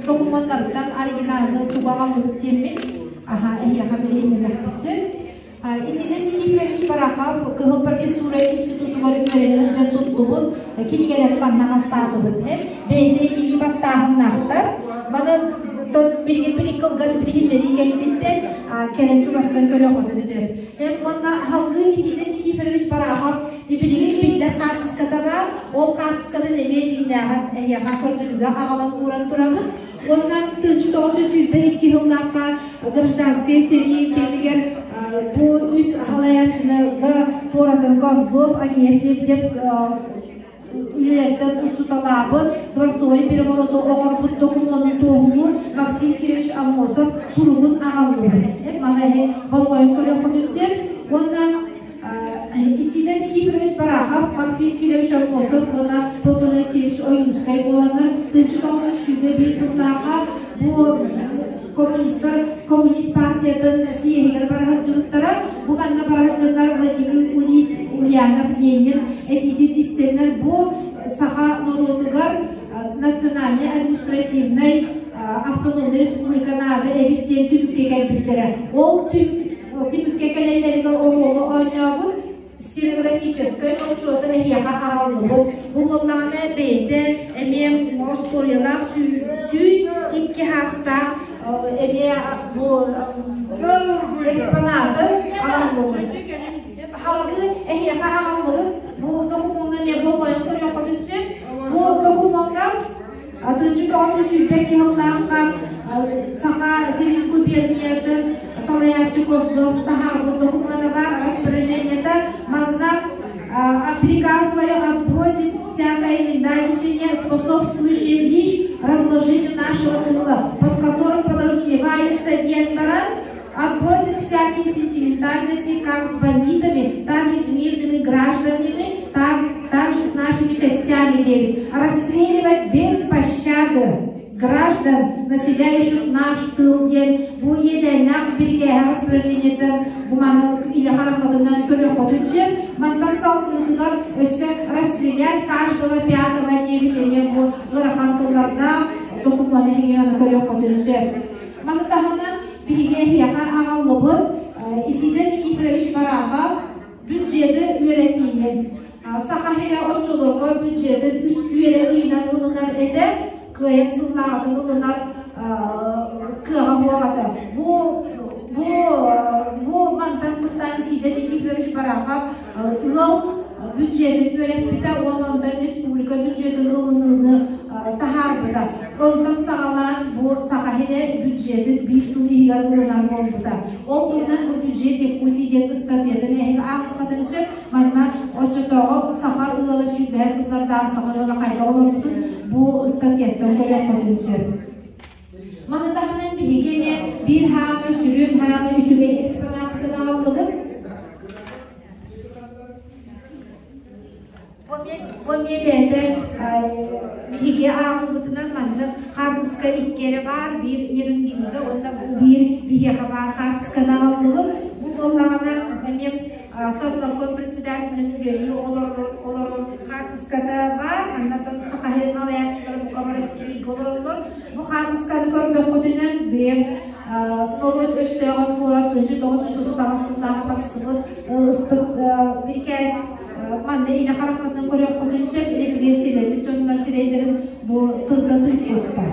докумуоннарыттан оригиналы тугу аҕаллыбыт диэммин аха эһиэхэ билиһиннэриэхпит сөп. Исидор Никифорович Барахов Кыһыл профессура институтугар үөрэнэ сылдьан туттубут кинигэлэри манна хастаатыбыт. Бэйэтэ илии баттааһыннаахтар. Маны билигин били кылгас билиһиннэрии кэнниттэн кэлэн чугастан көрөхөтүн сөп. Уонна халгыы Исидор Никифорович Барахов билигин биллэр хаартыската баар. Ол хаартыскатын эмиэ дьиҥнээҕин эһиэхэ көрдөрүүгэ аҕалан ууран турабыт. Уонна 1922 сыллаахха гражданскай сэрии кэмигэр бу үс халайааччыларга туоратан Козлов, Агеев Лебедев үлэлэртэн устуталаабыт дворцовай перевороту оҥорбут докумуонун туоһулуур Максим Кирович Аммосов суругун аҕаллыбыт. Маны болҕойон көрүөххүтүн сөп. Уонна Исидор Никифорович Барахов, Максим Кирович Аммосов уонна Платон Алексеевич Ойуунускай буоланнар 1921 сыллаахха бу коммунистар коммунист партиятын съеһигэр бара сылдьыбыттара. Бу манна бара сылдьаннар Владимир Ильич Ульянов Ленин этиитин истэннэр бу саха норуотугар национальнай административнай автономнай республика наада эбит диэн түмүккэ кэлбиттэрэ. Ол түмүк Түмүккэ кэлэллэригэр оруолу оонньообут стенографическай отчуотун эһиэхэ аҕаллыбыт. Бу буоллаҕына бэйэтэ эмиэ остуоруйалаах 102 хаастаах эмиэ бу экспонаты аҕаллыбыт. Халгыы эһиэхэ аҕаллыбыт. Бу докумуоҥҥа эмиэ болҕойон көрүөххүтүн сөп. Бу докумуоҥҥа Атыынчы 922 сыллаахха Саха сирин губерниятын салайааччы Козлов таһаарбыт докумуона баар распоряжениета манна приказываю отбросить всякое миндальничание, способствующее лишь разложению нашего тыла, под которым подразумевается диэн баран, отбросить всякие сентиментальности как с бандитами, так и с мирными гражданами, так, также с нашими частями 9. Расстреливать без пощады граждан, населяющих наш тыл диэн бу иэдээннээх бирикээһэ распоряжениеттан бу маны илэ харахтатынан көрүөххүтүн сөп. Мантан салгыытыгар өссө расстрелять каждого пятого диэбит эмиэ бу ыарахан тыллардаах докумуону иһиҥҥэ көрүөххүтүн сөп. Маны таһынан Биһиги эһиэхэ аҕаллыбыт Исидор Никифорович Барахов бюджеты үөрэтиини. Саха сирэ оччолорго бюджетын үс үөрэ ыйынан ылынар этэ, кыайан сыллааҕытын ылынар кыаҕа буолбата. Бу бу бу мантан сылтаан Исидор Никифорович Барахов ыал бюджетин үөрэппитэ уонна онтон республика бюджетын ылыныыны таһаарбыта. Онтон саҕалаан бу Саха сирэ бюджетин биир сыл иһигэр ылынар буолбута. Ол туһунан бу бюджет Якутии диэн ыстатыйатын эһиги ааҕыаххытын сөп. Манна оччотооҕу саха ыала сүүрбэһэ сыллардаах саха ыала хайдах олорбутун бу ыстатыйаттан көрүөххүтүн сөп. Маны таһынан биһиги эмиэ биир хаамы, сүрүн хаамы үчүгэй экспонаппытын аҕаллыбыт. Бу эмиэ бэйэтэ биһиги ааҕыыбытынан маннык хаартыска икки эрэ баар, биир Нерюнгрига уонна бу биир биһиэхэ баар хаартысканы аҕаллыбыт. Бу буоллаҕына эмиэ Совнарком председателин үлэлии олорор хаартыската баар. Манна Саха сирин салайааччылара бука бары бииргэ олороллор. Бу хаартысканы көрдөххүтүнэн бэйэм норуот өстөөҕүн буолар 1938 сыллааҕы тахсыбыт ыстык бирикээс манна илэ хараххытынан көрүөххүтүн сөп репрессиялэммит дьоннор сирэйдэрин бу тылга тыыппыттар.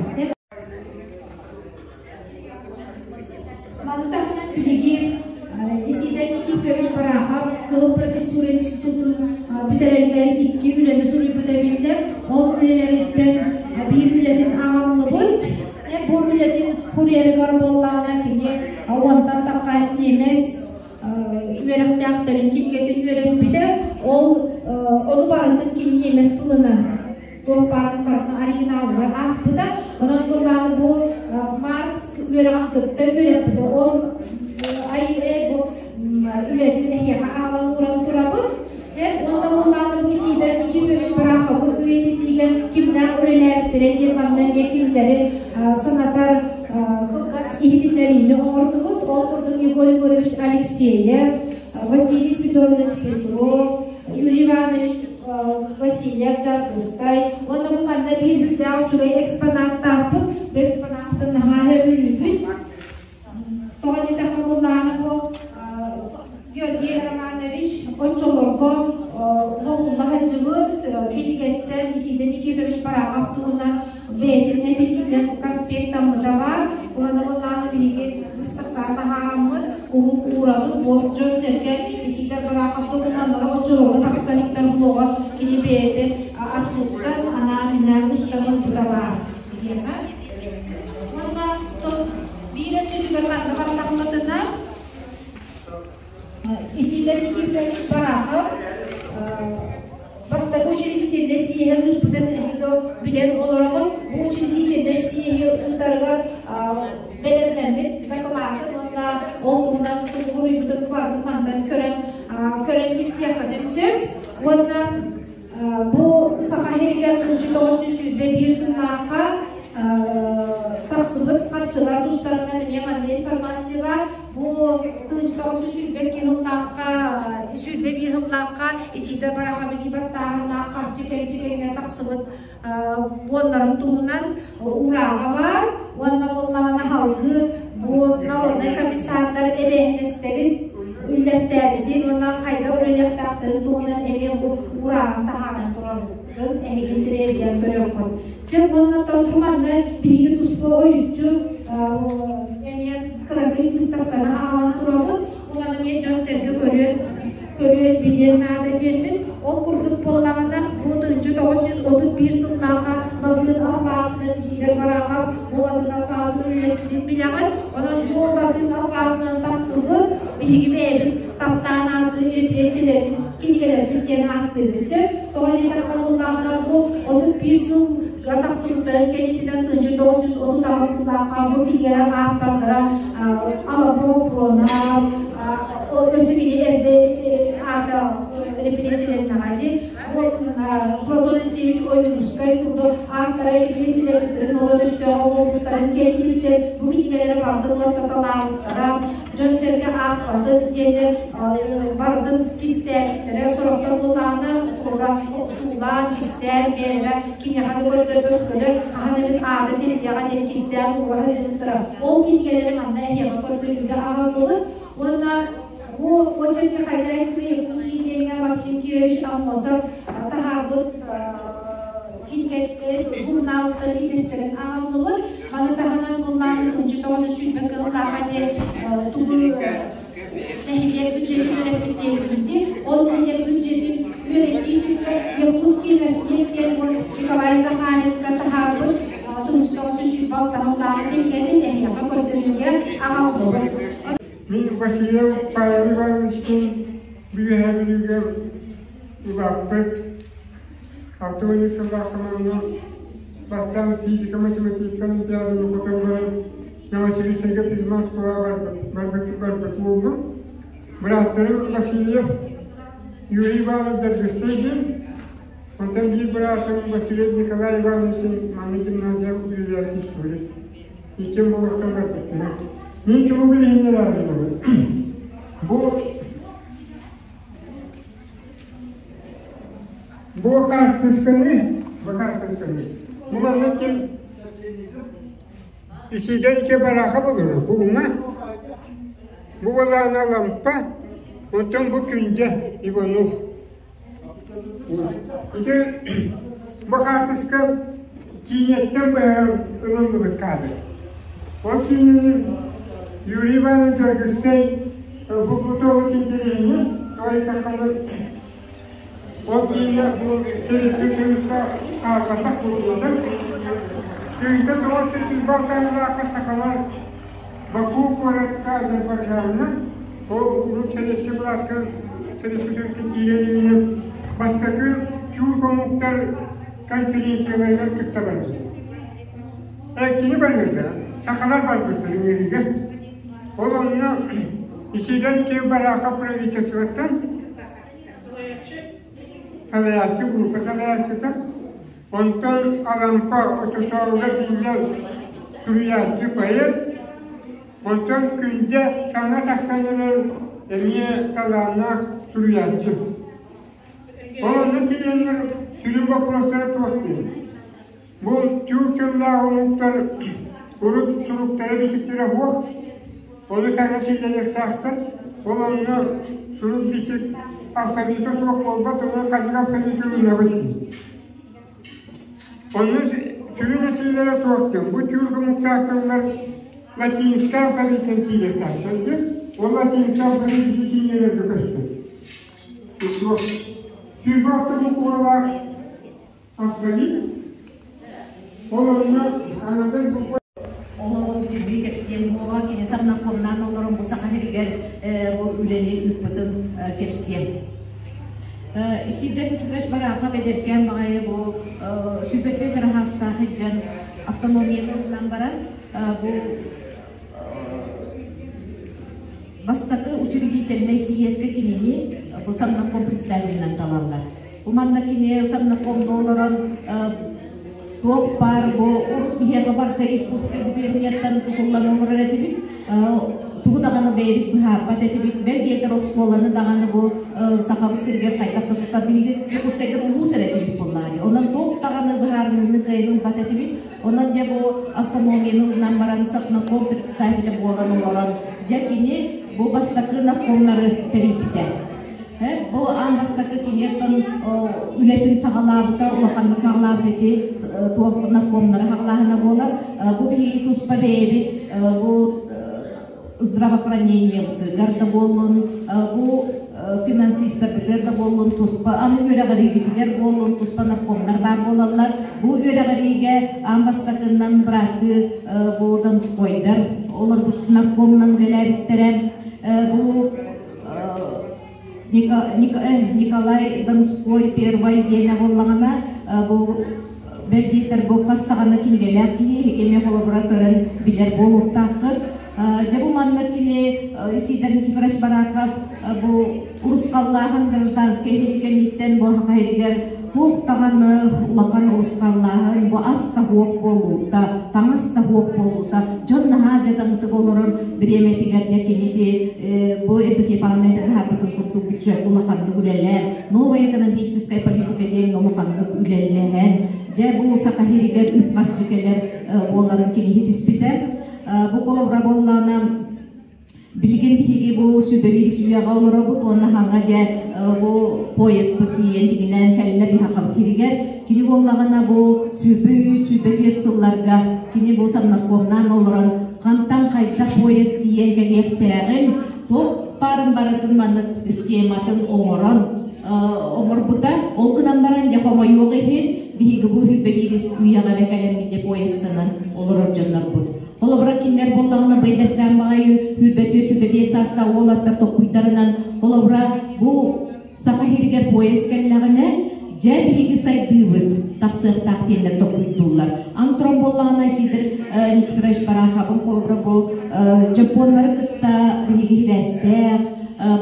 Маны таһынан биһиги Исидор Никифорович Барахов Кылым профессура институтун бүтэрэригэр икки үлэни суруйбута биллэр. Ол үлэлэриттэн биир үлэтин аҕаллыбыт. Бу үлэтин курьерыгар буоллаҕына кини уонтан тахха ньиэмэс үөрэхтээхтэрин кинигэтин үөрэппитэ. Ол ону барытын кини ньиэмэс тылынан туох баарын барытын оригиналыгар аахпыта. Онон буоллаҕына бу Маркс үөрэҕин кытта үөрэппитэ. Ол бу үлэтин эһиэхэ аҕалан ууран турабыт. Уонна буоллаҕына бу Сидор Никифорович Бараховы үйэтитиигэ кимнээх үлэлээбиттэрэ диэн манна эмиэ кинилэри санатар кылгас иһитиннэриини оҥордубут. Ол курдук Егор Егорович Алексеев, Василий Спиридонович Петров, Юрий Иванович Васильев Дьаргыстай уонна бу манна биир үрдээх үчүгэй экспонаттаахпыт. аахпытын наһаа сөбүлүүбүт. Тоҕо диэтэххэ буоллаҕына бу Георгий Романович оччолорго лоҕулла сылдьыбыт кинигэттэн Исидор Никифорович Барахов туһунан бэйэтин этиитинэн конспектаммыта баар. Уонна буоллаҕына биһиги быыстапкаҕа таһаараммыт уһун уурабыт бу дьон-сэргэ Исидор Барахов докумуоннара оччолорго тахсан иттэр блога кини бэйэтэ архыыптан анаан-минээн устан ылбыта баар. Биһиэхэ Уонна биир өттүгэр манна бардахпытына Исидор Никифорович Барахов бастакы учредительнай съеһи ыыппытын эһиги билэн олороҕут. Бу учредительнай съеһи ыытарыгар бэлэмнэммит дакылаатын уонна ол туһунан тугу барытын мантан көрөн көрөн билсиэххитин сөп. Уонна Бу Саха сиригэр 1921 сыллаахха тахсыбыт харчылар тустарынан эмиэ манна информация баар. Бу 1922 сыллаахха, 21 сыллаахха Исида Барахович баттааһыннаах харчы кэмчи кэмҥэ тахсыбыт буоннарын туһунан уурааҕа баар. Уонна буоллаҕына салгыы бу народнай комиссардар эбээһинэстэрин үллэртээбитин уонна хайдах үлэлиэхтээхтэрин туһунан эмиэ бу уурааҕын таһааран турарын эһиги тириэрдэн көрүөххүт. Сөп уонна оттон бу манна биһиги туспа ойуччу эмиэ кыракый быыстапканы аҕалан турабыт. Бу манна эмиэ дьон-сэргэ көрүөн көрүөн билиэн наада диэммит. Ол курдук буоллаҕына, бу 1931 сыллааҕа Латыын алфавитынан Исидор Барахов бу латыын алфавитын үллэстибит билэҕит. Онон бу латыын алфавитынан тахсыбыт биһиги бэйэбит таптаан ааттыыр репрессиялэрбит кинигэлэрбит диэн ааттыыбыт сөп. Тоҕо диэтэххэ буоллаҕына, бу 31 сылга тахсыбыттарын кэнниттэн 1938 сыллаахха бу кинигэлэр ааптардара Алапо Пронав, өссө кини эрдэ аата репрессиялэннэҕэ дии. Бу Платон Алексеевич Ойуунускай курдук ааттара репрессиялэрбиттэрин олох өстөөҕө буолбуттарын кэнниттэн бу кинигэлэри барытын уоттаталаабыттара, дьон-сэргэ аахпатын диэннэр барытын кистээбиттэрэ, сорохтор буоллаҕына туора охсуулаан, кистээн бэйэлэрэ киниэхэ да көрдөрбөккөлөр, хаһан эмит аата тирийэҕэ диэн кистээн уураһан ыытыттара. Ол кинигэлэри манна эһиэхэ көрдөрүүгэ аҕаллыбыт. Уонна бу очерки хозяйства Якутии диэҥҥэ Максим Кирович Аммосов таһаарбыт кинигэттэн журналыттан итэстэрин аҕаллыбыт. Маны таһынан буллаан 1920 кыһыллааҕа диэн тугу нэһилиэк бюджетин үөрэппит диэбитим Ол нэһилиэк бюджетин үөрэтии түмүгэр Якутский наследие диэн Николай Захаренко таһаарбыт 1926 сыллааҕы кинигэтин эһиэхэ көрдөрүүгэ аҕаллыбыт. Мин Васильев Павел Ивановичтыын Үөһээ Бүлүүгэ улааппыт 63 сыллаах манна бастаан физико-математическай олимпиаданы хотон баран Новосибирскайга физмат школаҕа барбыт барбыт буоллум. Бырааттарым Васильев Юрий Иванович Доргуссай диэн, онтон биир быраатым Васильев Николай Иванович манна гимназия үөрэнээччи историк. Иккиэн буолуохтан барбыттара. Мин тугу билиһиннэрээри Бу Бу хаартысканы, бу хаартысканы, бу манна ким Исидор икки бараха болору, бу уҥа, бу балаана лампа, оттон бу күндэ Иванов. Ити бу хаартыска киинэттэн быһан ылыллыбыт каадыр. Ол киинэни Юрий Иванович Доргустай бу фотоҕа интэриэһинэй, тоҕо диэтэххэ ол киинэ бу Советскай Союзка хаалбатах буолуоҕун. Сыыйда 946 сахалар Баку куоракка Азербайджаҥҥа ол урут Советскай былааска Советскай Союзка киирэн бастакы түүр омуктар конференцияларыгар кытта барбыт. Кини барбыта, сахалар барбыттар ыҥырыыга. Ол онно Исидор Киев Барахов правительствоттан салайааччы группа салайааччыта, онтон Алампа оччотооҕуга биллэр суруйааччы поэт, онтон Күндэ саҥа тахсан эрэр эмиэ талааннаах суруйааччы. Ол онно тиийэннэр сүрүн боппуруостара туох диэн. Бу түүр тыллаах омуктар Урут суруктара бичиктэрэ суох, ону саҥа киллэриэхтээхтэр. Ол онно сурук бичик алфавита суох буолбат, онон ханнык алфавиты ылынабыт дии. Онно сүрүн этиилэрэ туох диэн, бу түүр омуктаах тыллар латинскай алфавиттан киириэхтээхтэр диэн, ол латинскай алфавит ити кинигэлэргэ көстөр. Суох. 20 алта буквалаах алфавит, ол онно аҥардас буква Олоҕун бүтүннүү кэпсиэм буола, кини самнаккомнаан олорон бу Саха сиригэр бу үлэни ыыппытын кэпсиэм. Исидор Петрович Барахов эдэркээн баҕайы бу сүпөтүө тыраһаастаах дьон автономияны ылынан баран бу бастакы учредительнай сийиэскэ кинини бу Самнакком представителинэн талаллар. Бу манна кини Самнаккомҥа олорон туох баар бу урут биһиэхэ барыта Иркутскай губернияттан тутуллан олорор этибит. Тугу даҕаны бэйэбит быһаарбат этибит. Бэл диэтэр оскуоланы даҕаны бу Сахабыт сиригэр хайдах да тутар биһиги Дьокуускайга улуус эрэ этибит буоллаҕа. Онон туох даҕаны быһаарыныыны кыайан ылбат этибит. Онон дьэ бу автономияны ылынан баран Совнарком представителэ буолан олорон дьэ кини бу бастакы наркомнары тэрийбитэ. Бу аан бастакы киниэттэн үлэтин саҕалаабыта, улаханнык саҕалаабыт ити туох наркомнары саҕалааһына буолар. Бу биһиги туспа бэйэбит бу здравоохранениебытыгар да буоллун, бу финансистарбытыгар да буоллун туспа, аны үөрэҕириибитигэр буоллун туспа наркомнар баар буолаллар. Бу үөрэҕириигэ аан бастакыннан бырааттыы бу Донскойдар олорбут наркомунан үлэлээбиттэрэ. Бу Николай Донской первай диэнэ буоллаҕына бу бэрдииттэр бу хас даҕаны кинигэлээх киһи эмиэ холобура көрөн билэр буолуохтааххыт. Дьэ бу маннык кини Сидор Никифорович Барахов бу урусхаллааһын гражданскай иһин кэнниттэн бу саха иһигэр туох даҕаны улахан урусхаллааһын бу ас да суох буолуута, таҥас да суох буолуута дьон наһаа дьадаҥытык олорор бириэмэтигэр дьэ кини бу Евдокия Павловна этэн курдук бюджет улаханнык үлэлээн, новая экономическая политика диэн улаханнык үлэлэһэн, дьэ бу Саха сиригэр үп-харчы кэлэр буоларын кини ситиспитэ. Бу холобура буоллаҕына, билигин биһиги бу сүбэлиир сүүйэҕэ олоробут уонна хаҥа дьэ бу поезпыт тиийэн тигинээн кэллэ биһахабыт сиригэр. Кини буоллаҕына бу 103 104 сылларга кини бу Совнаркомнаан олорон хантан хайдах поезд тиийэн кэлиэхтээҕин туох баарын барытын маннык схематын оҥорон оҥорбута. Ол гынан баран дьэ хомойуох иһин биһиги бу 21 үйэҕэ эрэ кэлэммит дьэ поезтанан олорор дьоннорбут. Холобура кинилэр буоллаҕына быйдэркээн баҕайы 24 25 саастаах уолаттар токкуйдарынан холобура бу Саха сиригэр поезд кэллэҕинэ, дьэ биһиги сайдыыбыт тахсыахтаах диэннэр толкуйдууллар. Антон буоллаҕына Сидор Никифорович Бараховын холобура бу дьоппуоннары кытта биһиги сибээстээх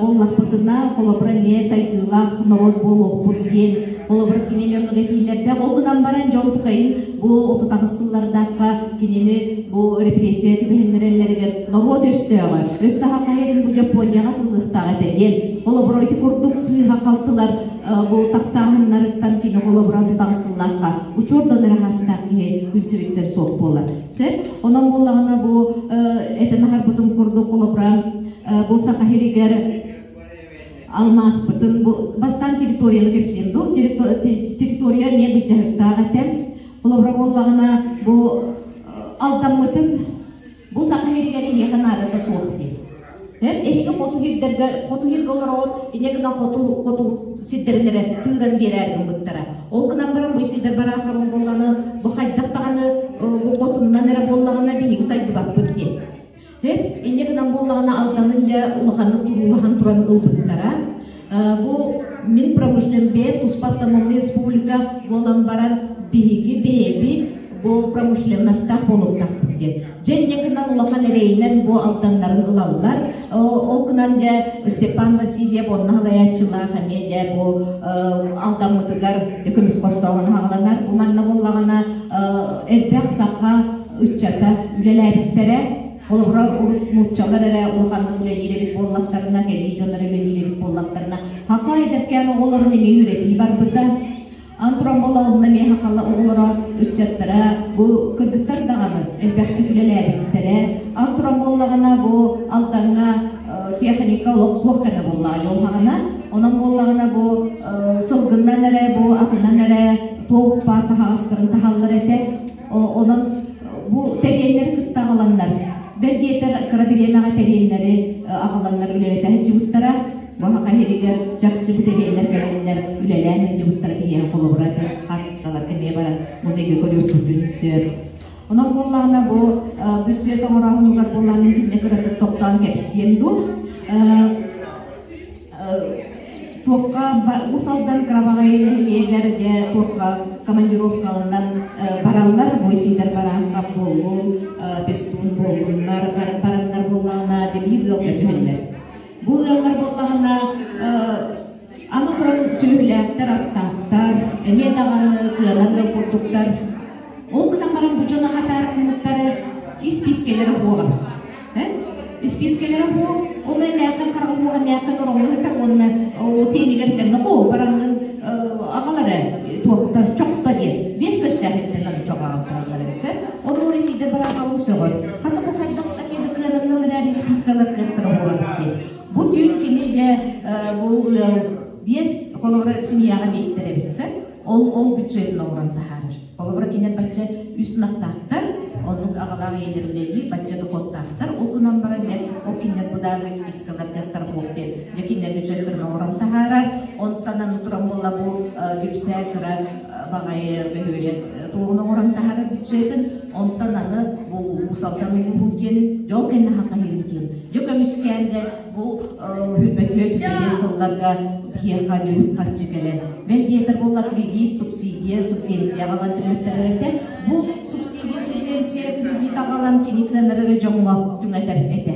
буоллахпытына, холобура эмиэ сайдыылаах норуот буолуохпут диэн холобура кини эмиэ оннук этиилэрдээх. Ол гынан баран дьон тукайын бу 38 сыллардаахха кинини бу репрессия түбэһиннэрэллэригэр норуот өстөөҕө, өс саха иһин бу Дьоппуонньаҕа тыллыахтаах этэ диэн Холобура, ити курдук сыыһа халтылар бу тахсааһыннарыттан кини холобура тутахсыллаахха учуордан эрэ хастаах киһи күн сириттэн суох буолар. Сеп, онон буоллаҕына бу этэн аһарбытым курдук холобура бу Саха сиригэр алмааспытын бу бастаан территорияны кэпсиэм дуу территория эмиэ быдьаһыктаах этэ. Холобура буоллаҕына бу алдаммытын Бу саха сиригэр эһиэхэ наадата суох дии. Эһиги хоту сирдэргэ хоту сиргэ олороҕут, инньэ гынан хоту хоту сирдэрин эрэ тыыран биэрээр гыммыттара. Ол гынан баран бу сирдэр бараахтарын буоллаҕына, бу хайдах даҕаны бу хотуннан эрэ буоллаҕына биһиги сайдыбаппыт диэн. Инньэ гынан буоллаҕына Алданын дьэ улаханнык туруулаһан туран ылбыттара. Бу мин промышленный бэйэм туспа автономный республика буолан баран биһиги бэйэбит бу промышленностаах буолуохтаахпыт диэн. Дьэ инньэ гынан улахан эрэйинэн бу Алданнарын ылаллар. Ол гынан дьэ Степан Васильев онно салайааччылаах эмиэ дьэ бу Алдаммытыгар көмүс хостооһун хаҕаланар. Бу манна буоллаҕына элбэх саха ыччата үлэлээбиттэрэ. Холобура, урут нууччалар эрэ улаханнык үлэлиир эбит буоллахтарына, кэлии дьоннор үлэлиир эбит буоллахтарына, хака эдэркээн оҕолорун эмиэ үөрэтии барбыта. Аны туран буолла онно эмиэ хахалла оҕолоро, ыччаттара бу кыргыттар даҕаны элбэхтик үлэлээбиттэрэ. Аны туран буоллаҕына бу Алдаҥҥа техника олох суох кэмэ буоллаҕа дьолһаҕына. Онон буоллаҕына бу сылгыннан эрэ, бу атынан эрэ туох баар таһаҕастарын таһаллар этэ. Онон бу тэриэннэри кытта аҕаланнар, бэл диэтэр кыра бириэмэҕэ тэриэннэри аҕаланнар үлэлэтэ сылдьыбыттара. Бу саха сиригэр чахчы бу тэриэннэр кэлэннэр үлэлээн сылдьыбыттара киһиэхэ холобура этэ. Хаартыскалар эмиэ баран музейга көрүөхпүтүн сөп. Онон буоллаҕына бу бюджет оҥорооһунугар буоллаҕына итиннэ кыратык тохтоон кэпсиэм дуу. Туохха Уус Алдан Кырамаҕай нэһилиэгэр дьэ туохха командировкаланан бараллар бу Сидор Бараахап буоллун, Пестун буоллуннар бараннар буоллаҕына дьэ биир ыалга түһэллэр. Бу ыаллар буоллаҕына аны туран сүөһүлээхтэр, астаахтар, эмиэ даҕаны кыанан ыал курдуктар. Ол гынан баран бу дьон аһатаар кымыттары испиискэлэрэ буолабыт. Испиискэлэрэ буол, онно эмээххин хараҕы буол, эмээххин ороҥҥун уонна сиэнигэр кэннэ оо бараҥҥын аҕалара туохта чохто диэн биэс көстөөһүттэн аны чох аҕалтараллар эбит Ону ол исийдэр бараахалым сөҕөр. Хата бу хайдах эмиэ да кыанаҥҥыл эрээри испиискалар кыахтара буолар диэн. Бу түүн кини дьэ бу ыал биэс холобура семьяҕа биэстэр эбит ол ол бюджетын оҥорон таһаарар. Холобура кинилэр бачча үс ынахтаахтар, оннук аҕалаах ийэлэр үлэлиир, бачча дохуоттаахтар. Ол гынан баран дьэ ол кинилэр бу даже спискаларгаттар буолуох диэн дьэ кинилэр бюджеттарын оҥорон таһаарар. Онтон аны туран буолла бу Дүпсээ кыра баҕайы бөһүөлэк туоҕун оҥорон таһаарар бюджетын. Онтон аны бу Уус Алдан улууһун диэн дьол кэннэ хахайын диэн. Дьэ көмүскээн дэ бу хүрбэтүө түбэлиэ сылларга биһиэхэ үп харчы кэлэн бэл диэтэр буолла кредит, субсидия, субвенция аҕалан түҥэттэрэр этэ. Бу субсидия, субвенция, кредит аҕалан кини кыанар эрэ дьоҥҥо түҥэтэр этэ.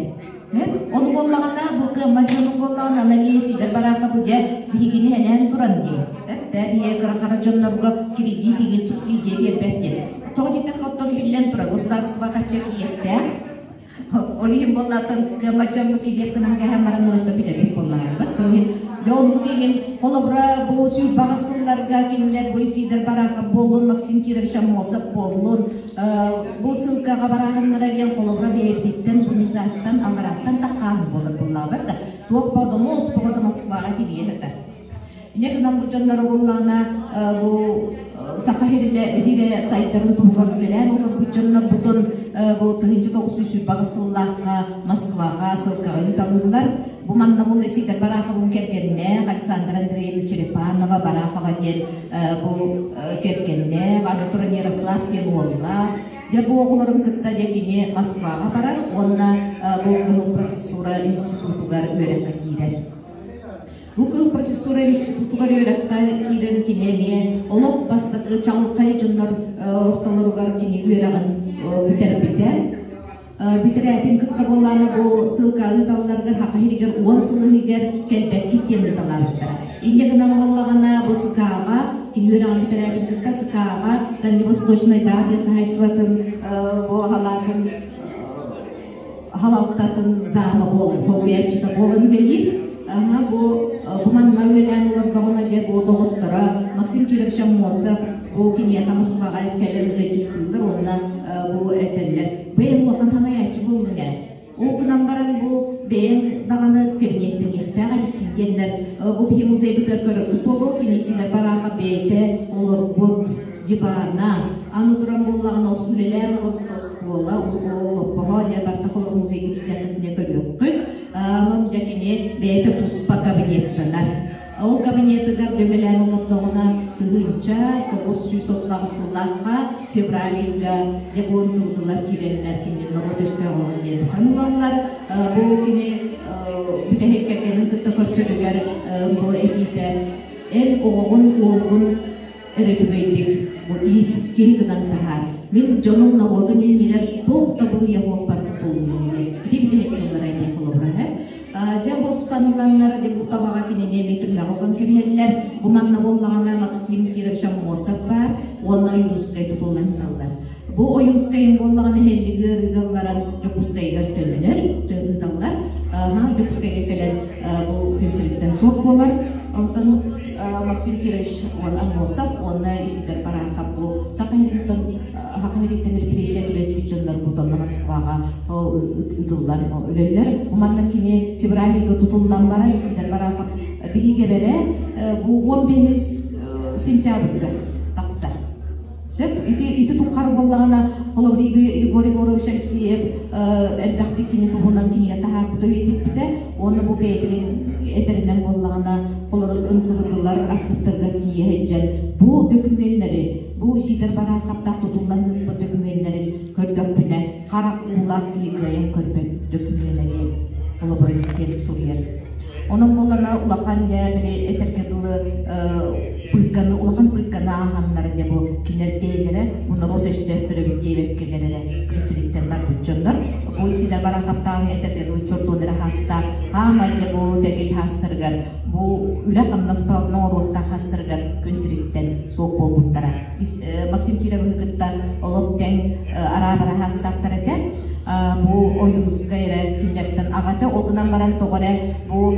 Ол буоллаҕына, бу кыаммат дьонуҥ буоллаҕына, аны эмиэ Сидор Бараахап дьэ биһигини сэнээн туран диэн. Эттэ, биһиги кыра-хара дьоннорго кредит игин субсидия биэрбэт диэн. Тоҕо диэтэххэ, оттон биллэн турар, государство хачча кииртээх. Ол иһин буоллаатан кыаммат дьоммут килиэп гынан кэһэн баран ылыта бүтэбит буоллаҕа. То иһин дьэ оннук иһин холобура бу сүүрбэҕис сылларга кинилэр бу Исидор Барахов буоллун, Максим Кирович Аммосов буоллун, бу ссылкаҕа барааһыннара диэн холобура бэйэбититтэн Бунизаттан алларааттан таххааһын буолар буоллаҕа да туох бодомуос тоҕо Москваҕа тибиэ сытар. Инньэ гынан бу дьонноро буоллаҕына бу саха сирэ сайдарын туһугар үлэлээн олорбут дьоннорбутун бу 1928 сыллаахха Москваҕа ссылкаҕа ыыталыыллар. Бу манна бу Сидор Бараховын кэргэннээх Александр Андреевна Черепанова Барахова диэн бу кэргэннээх, аны туран Ярослав диэн уоллаах. Дьэ бу оҕолорун кытта дьэ кини Москваҕа барар уонна бу Кыһыл профессура институтугар үөрэххэ киирэр. Бу кыл профессура институтугар үөрэххэ киирэн кини эмиэ олох бастакы чаҕылхай дьоннор ортолоругар кини үөрэҕин бүтэрбитэ. Бүтэрээтин кытта буоллаана бу ссылка ыыталларыгар Хаха иһигэр 10 сыл иһигэр кэлбэккит диэн ыыталаабыттара. Инньэ гынан буоллаҕына бу СК-ҕа кини үөрэҕин бүтэрээтин кытта СК-ҕа Дальневосточнайдааҕы тыа хаһаайыстыбатын бу халаатын халалтатын зама буолуйааччыта буолан үлэлиир. Аха бу бу манна үлэлээн олордоҕуна дьэ бу доҕотторо Максим Кирович Аммосов бу киниэхэ Москваҕа кэлэн ыалдьыттыыллар уонна бу этэллэр. Бэйэм улахан салайааччы буоллуҥ ээ. Ол гынан баран бу бэйэҥ даҕаны кэбиниэттэниэхтээх эбиккин диэннэр бу биһи музейбытыгар көрөргүт буолуо кини Сидор Барахов бэйэтэ олорбут дивана аны туран буоллаҕына үлэлээн олорбут оскуола олоппоһо дьэ барыта холобур музейга киирдэххитинэ көрүөххүт. Онон дьэ кини бэйэтэ туспа кабинеттанар. Ол кабинетыгар дөмөлөөн олордоҕуна 1938 сыллаахха февраль ыйга дьэ бу ынтылдылар киирэннэр кини норуот өстөөҕүн диэн тутан ылаллар. Бу кини бүтэһик кэргэнин кытта көрсөрүгэр бу этиитэ эн оҕоҕун уолгун эрэ үчүгэйдик бу иит киһи гынан таһаар. Мин дьонум норуотун иннигэр туох да буруйа суохпар тутуллум диэн. Ити бүтэһик тыллара диэн холобура Дьэ бу тутанылланнар бу табаҕа кинини эмиэ түрмэҕэ уган кэбиһэллэр. Бу манна буоллаҕына Максим Кирович Аммосов баар уонна Ойуунскай тутуллан ыыталлар. Бу Ойуунскайын буоллаҕына эһэллик ыарыыга ылларан Дьокуускайыгар төлөнөр, ыыталлар. Дьокуускайга кэлэн бу күн сириттэн суох буолар. Онтон Максим Кирович Аммосов уонна Исидор Барахов бу Саха сириттэн Саха сириттэн репрессия түбэспит дьоннор бу тонна Москваҕа ытыллан өлөллөр. Манна кини февраль ыйга тутуллан баран Исидор Барахов бириигэбэрэ бу 15 сентябрьга тахсар. Сөп. Ити ити туххар буоллаҕына, холобур Егор Егорович Алексеев элбэхтик кини туһунан кинигэ таһаарбыта үйэтиппитэ. Уонна бу бэйэтин этэринэн буоллаҕына, холобур ынтыбытылар архыыптарыгар тиийэ сылдьан бу дөкүмүөннэри, бу Сидор Бараахаптаах тутуллан ыыппыт дөкүмүөннэрин көрдөхпүнэ, харах уулаах киһи кыайан көрбөт дөкүмүөнэ диэн холобур диэн суруйар. Онон буоллана улахан дьэ били этэргэ дылы пыыкканы улахан пыыкканы ааһаннар дьэ бу кинилэр бэйэлэрэ бу норуот өстөөхтөрөбүт диэбэккэлэр эрэ күн сириттэн барбыт дьоннор. Бу Исидор Барахаптааҕын этэргэ дылы чордуон эрэ хаастаах хаамай дьэ бу тэгил хаастарыгар бу үлэ-хамнас оҥоруохтаах хаастарыгар күн сириттэн суох буолбуттара. Максим Кировы кытта олох тэҥ араабара хаастаахтар этэ. Бу Ойуунускай эрэ кинилэртэн аҕата, ол гынан баран тоҕо эрэ бу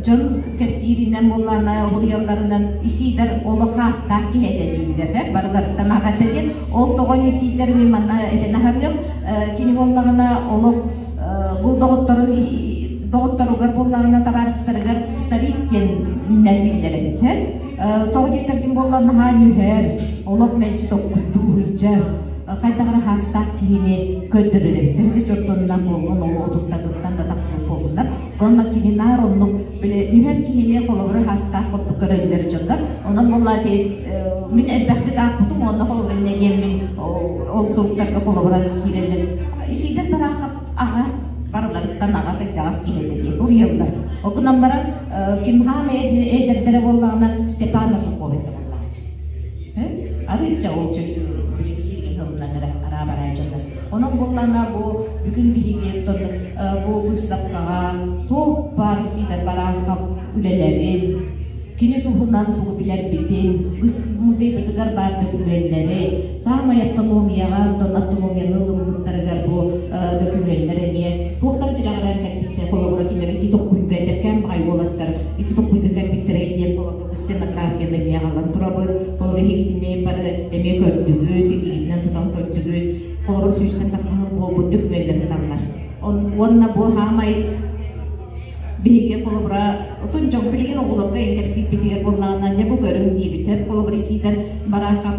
дьон кэпсииринэн буоллаана уһуйалларынан Исидор олох хаастаах киһи этэ дииллэр, барыларыттан аҕата диэн. Ол тоҕо дииллэр мин манна этэн аһарыам. Кини буоллаҕына олох бу доҕотторун доҕотторугар буоллаҕына табаарыстарыгар старик диэн биллэр эбит. Тоҕо диэтэргин буолла наһаа нүһэр, олох мэлдьи токкуйдуу сылдьар, хайдах эрэ хаастаах киһини көрдөрөр эбит. Төһө да чордонунан буоллун, ол отуртатыттан да тахсыбыт буоллуннар. Онно кини наар оннук били нүһэр киһини холобура хаастаах курдук көрөллөр дьоннор. Онон буолла ити мин элбэхтик аахпытым уонна холобура иннэ диэммин ол суруктарга холобура киирэллэр. Исидор Барахов аҕа барыларыттан аҕа кырдьаҕас киһи этэ диэн уруйаллар. Ол гынан баран ким хаамай эдэрдэрэ буоллаҕына Степанов Фуковит буоллаҕа. Арыычча ол ылынан эрэ араабарай дьоннор. Онон буоллаҕына бу бүгүн биһиги бу быыстапкаҕа туох баар Исидор Барахов үлэлэрин, кини туһунан тугу билэрбитин, музейбытыгар баар дөкүмүөннэри, саамай автономияҕа, онтон автономияны ылыммыттарыгар бу дөкүмүөннэр эмиэ туохтан тирэҕирэн кэлбиттэр, холобура кинилэр ити токкуйга эдэркээн баҕай уолаттар ити токкуйга кэлбиттэрэ диэн холобура сценографияны эмиэ аҕалан турабыт, холобура эһигитиннээн бары эмиэ көрдүгүт, илиигитинэн тутан көрдүгүт, холобура сүүстэн тахха буолбут дөкүмүөннэр туталлар. Уонна бу хаамай Биһиги холобура, отон дьон билигин оҕолорго кэпсиирбитигэр буоллаҕына, дьэ бу көрүҥ диэбитэ. Холобура, Исидор Барахов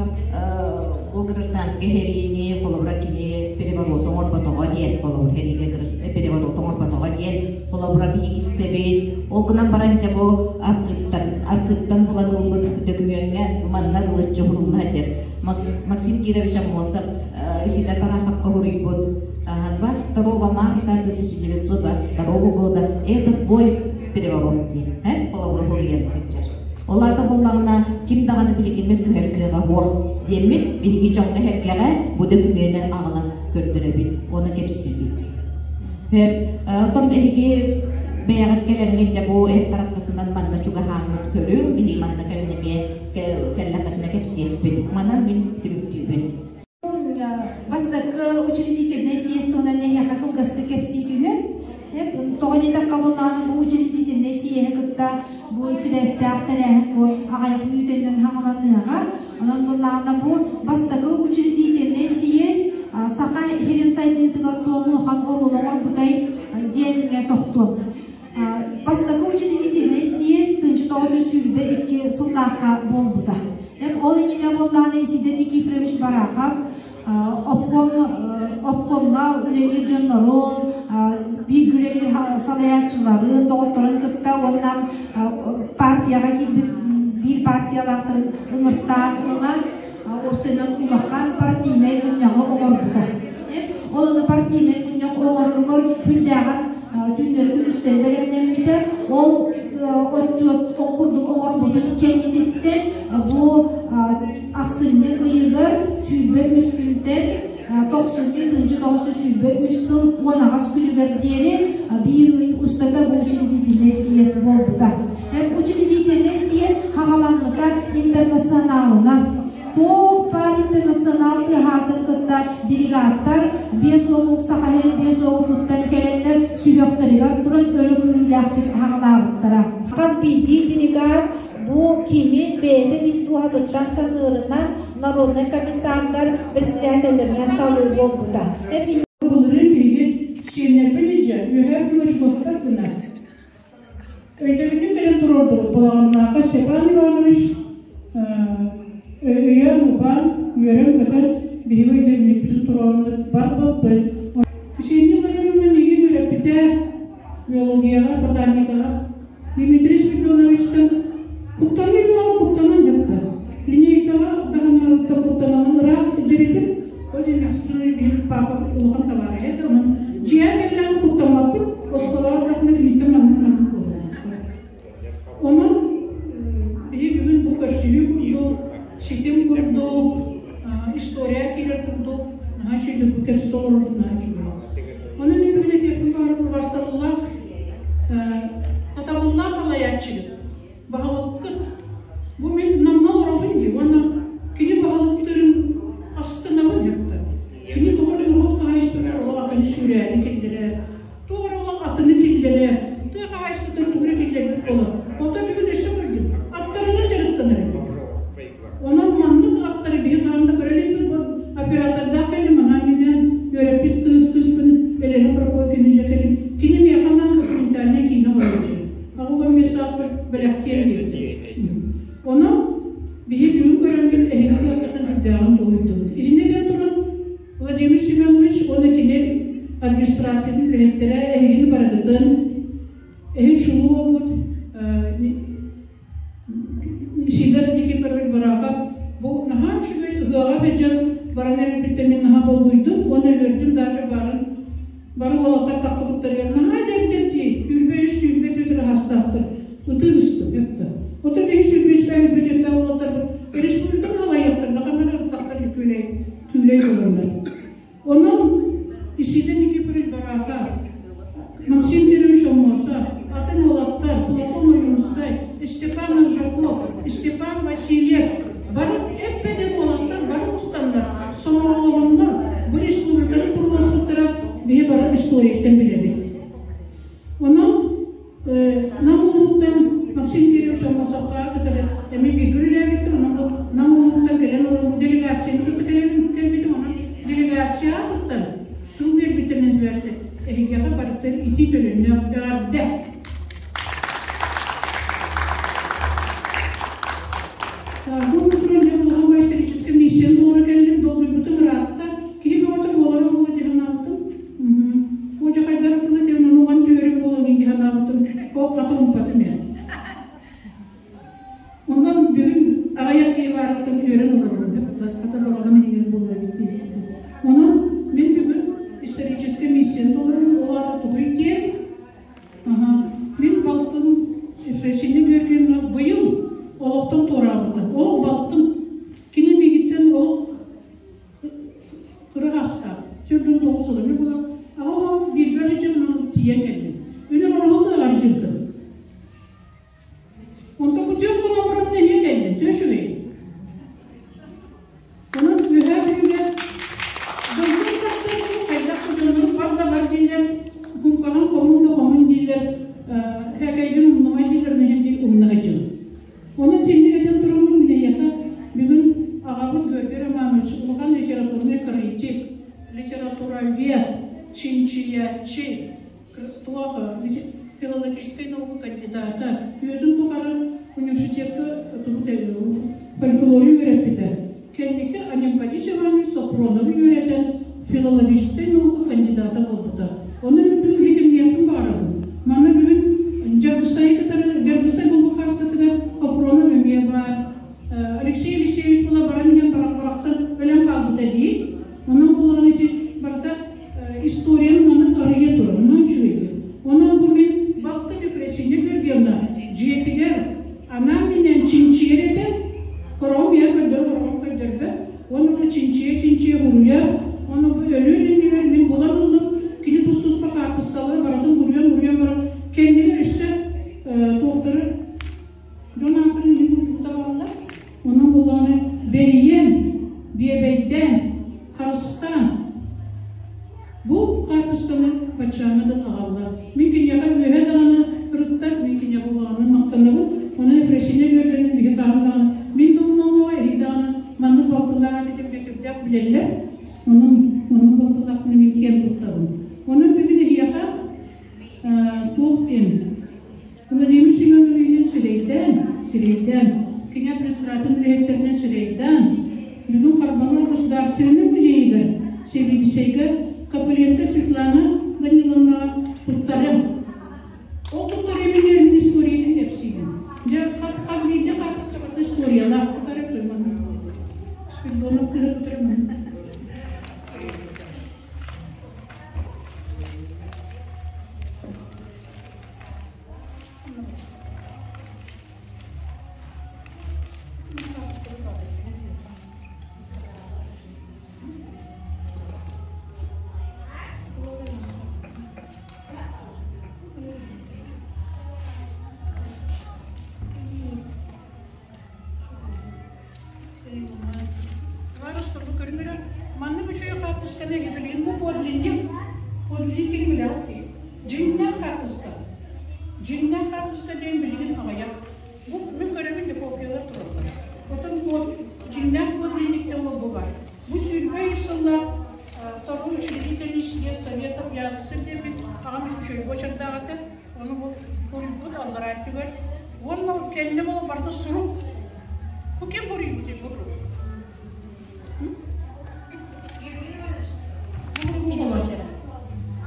бу гражданскай сэриини, холобура, кини переворот оҥорботоҕо диэн, холобур, сэриигэ переворот оҥорботоҕо диэн, холобура, биһиги истэбит. Ол гынан баран, дьэ бу архыыптан, архыыптан булан ылбыт дөкүмүөҥҥэ манна ылыччы уһулла диэн Максим Кирович Аммосов Исидор Бараховка уруйбут 22 марта 1922 года этот бой переворот диэн холобур хуруйан сылдьар. Ол аата буоллаҕына ким даҕаны билигин түһэр кыаҕа суох диэммит биһиги дьоҥҥо сэргэҕэ бу дөкүмүөнү аҕалан көрдөрөбүт уонна кэпсиибит. Оттон эһиги бэйэҕит кэлэҥҥит дьэ бу эр хараххытынан манна чугаһааҥҥыт көрүҥ, биһиги манна кэлэн эмиэ кэллэххитинэ кэпсиэхпит. Манан мин түмүктүүбүн. Бастакы учредительнай съезд туһунан эһиэхэ кылгастык кэпсии түһүө. Тоҕо диэтэххэ буоллаҕына бу учредительнай съеһи кытта бу сибээстээх тэрээһин бу аҕыйах мүнүүтэнэн хаҥаланыаҕа. Онон буоллаҕына бу бастакы учредительнай съезд саха сирин сайдыытыгар туох улахан оруолу оҥорбутай диэн тохтуом. Бастакы учредительнай съезд 1922 сыллаахха буолбута. Ол иннинэ буоллаҕына Исидор Никифорович Барахов обком обкомҥа үлэлиир дьоннорун, биир үлэлиир салайааччыларын, доҕотторун кытта уонна партияҕа киирбит биир партиялаахтарын ыҥыртаан ылан уопсайынан улахан партийнай мунньаҕы оҥорбута. Ол ону партийнай мунньах оҥороругар үрдээҕин түүннэри күнүстэри бэлэмнэммитэ. Ол отчуот курдук оҥорбутун кэннититтэн бу ахсынньы ыйыгар 23 күнтэн тохсунньу 1923 сыл 18 күнүгэр диэри биир ый устата бу учредительнай съезд буолбута. Учредительнай съезд хаҕаламмыта интернационалынан. Туох баар интернационал тыаһаатын кытта кытта делегаттар 50 Саха сирин 50 омуктан кэлэннэр сүһүөхтэригэр туран өрө күүрүүлээхтик аҕалаабыттара. Хас биирдии делегат бу кими бэйэтин ис дууһатыттан саныырынан народнай комиссардар председателлэринэн талыы буолбута. Былырыын биһиги сиэннэрбин илдьэ Үөһээ Бүлүү Очкоттар гына өйдөбүнньүк кэлэн туруордубут. Балаҕаннаахха Степан Иванович өйөөн-убаан, үөрэн-көтөн биһиги өйдөбүнньүкпүтүн туруораммыт барбыппыт. Ксения Владимировна миигин үөрэппитэ биологияҕа, ботаникаҕа. Дмитрий Спиридоновичтан куттаныы буолан куттанан дьапта. Линейкаҕа даҕанарыттан куттанаммын ыраах сылдьар этим. Ол Дмитрий Спиридонович биһиги папабыт улахан табаарыһа этэ. Онон дьиэҕэ кэллэҕин куттаммаппыт, оскуолаҕа бардахпына киниттэн маннык маннык буолар. Онон биһи бүгүн бу көрсүһүү курдук, ситим курдук, история киирэр курдук наһаа үчүгэйдик бу кэпсэтэ олорорбут наһаа үчүгэй. Онон мин бүгүн этиэхпин баҕарабын убастабыллаах сатабыллаах салайааччыгыт, баһылыккыт. Бу мин Намҥа олоробун дии уонна кини баһылыктыырын астынабын сөптө. Кини тоҕо эрэ норуот хаһаайыстыбатыгар олох атын сүүрээни киллэрэр, туох эрэ олох атыны киллэрэр, тыа хаһаайыстыбатын тугу эрэ киллэрбит буолар. Оттон бүгүн өссө көрдүм, аттарынан дьарыктанар эбит. Онон маннык аттары биһи хаһан да көрө иликпит бу оператордаах кэллим, анаан минээн үөрэппит кыыс кыыспын Елена Прокопьевна дьэ кэлин кини миэхэ анаан документальнай киинэ оҥорбут. Аҕабын эмиэ сааспар бэлэхтиэм диэбитэ. Онон биһи бүгүн көрөммүт эһиги кыаххытын үрдээҕин туһуйдубут. Итиннэ диэн туран Владимир Семенович уонна кини администрациятын үлэһиттэрэ эһигини барыгытын эһин чулуу буолбут Сидор Никифорович Барахов бу наһаа үчүгэй ыһыаҕа сылдьан баран эрэрбиттэн мин наһаа долгуйдум уонна үөрдүм даже баарын бары уолаттар таххыбыттарыгар наһаа дэгдэр дии 23 24 ыраастаахтар ытыы ыстым өптө Оттон биһи 23 24 уолаттарбыт республиканы халайыахтар ханна ырыттахтар күүлэй күүлэй буолаллар. Онон Исидор Никифорович Барахов, Максим Кирович Омосов, атын уолаттар Платон Ойуунускай, Степан Аржаков, Степан Васильев бары эппэдик уолаттар бары мустаннар, сомоҕолоһоннор бу республиканы турууласпыттара биһи бары историяттан билэбит. Онон Нам улууттан Максим Кирович Омосовка кытары эмиэ бииргэ үлэлээбиттим. Онон бу Нам улууттан кэлэн олорбут делегацияны кытта кэлэн кэлбитим. Онон делегацияҕа кыттан тыл биэрбиттэринэн сибээстээн эһигиэхэ барыттан итии төлөннөөх эҕэрдэ! Бу туран дьэ улахан историческай миссияны толоро кэллим, долгуйбутум ыраатта. Киһи бөҕөтө буолара буолуо дии санаабытым. Куочахайдар тылы диэн онуган түһэрим буолан дии санаабытым, хата умпатым ээ. Онон бүгүн аҕыйах киһи баарыттан үөрэн олорорум хата олоҕун иһигэр буолла эбит дии. Онон мин бүгүн историческай миссияны толорорум, ол аата тугуй диэн, мин балтым Ефросинья Георгиевна быйыл олохтон туораабыта. Ол балтым кини миигиттэн олох кыра аастаах, 49 сылыгар буолан, аҕам бииргэ эрэ тиийэн кэллим. Үнүр ороһу ыалдьыбытым. Онтон күтүөх хонон баран эмиэ кэллим, төһө үчүгэй. Онон Үөһээ Бүлүүгэ дойдум тахсыахпын хайдах да дьоннорум бар да бар дииллэр, куукканан хомун да хомун дииллэр, һээкэйгин умнумай дииллэр, иһин диир умна сылдьабын. Онон синник этэн тураммын мин эйиэхэ бүгүн аҕабыт Георгий Романович улахан литературнай критик, литературовед, чинчийээччи, туох филологическай наука кандидата, үөтүн тухары университекка фольклору үөрэппитэ. Кэнники Анемподист Иванович Софроновы үөрэтэн филологическай наука кандидата буолбута. Онон мин бүгүн иһитинниэхпин баҕарабын. Манна бүгүн Дьаргыстай кытары Дьаргыстай булбут хаастатыгар Сопронов эмиэ баар. Алексей Алексеевич була баран иһэн барахсан өлөн хаалбыта дии. Онон буоллаҕына ити барыта историяны маннык арыйа турар, онон үчүгэйдик. Онон бу мин балтым Ефросинья Георгиевна дьиэтигэр анаан-минээн чинчийэр этэ, хороҕум ийэ көрдөрө хороҕум көрдөрбөт, уонна бу чинчийэ-чинчийэ уруйар, уонна бу өлүөн иннигэр мин булан ыллым, кини тус-туспа хаартыска Бу хаартысканы баччааҥҥа дылы аҕалла. Мин киниэхэ үөһэ даҕаны ырытта, мин киниэхэ улаханнык махтанабын. Онон Ефросинья Георгиевна биһи хаһан даҕаны мин да умнуоҕа, эһиги даҕаны маннык балтылаах эбитим бөтүрдээх билэллэр. Онон оннук балтылаахпын мин киэн туттабын. Онон бүгүн эһиэхэ туох диэн Владимир Семеновиһынан сирэйдээн, сирэйдээн, кини администратын үлэһиттэринэн сирэйдээн, бүгүн Харбалаах государственнай музейыгар сэбиэдиссэйгэ Копыленко Светлана Даниловнаҕа туттарыам. Ол туттарыам иннинэ историятын кэпсиибин. Дьэ, хас хас биирдии хаартыскабарда историялаах тутарым туйман. Спиридонов кыһы тутарым. Маннык үчүгэй хаартысканы билигин бу подлинник, подлинник кини билэҕит дии. Дьиҥнээх хаартыска. Дьиҥнээх хаартыска диэн билигин аҕыйах. Бу мин көрөбүн да копиялар тураллар. Отон код, дьиҥнээх подлинниктэн ол бу бар. Бу 23 сыллаах второй учредительный съезд Советов ЯССР диэбит аҕам үчүгэй буочардаах этэ. Ону бу буруйбут аллараа өттүгэр уонна кэннэ буолан барыта сурук. Бу ким буруйбутуй бу сурук?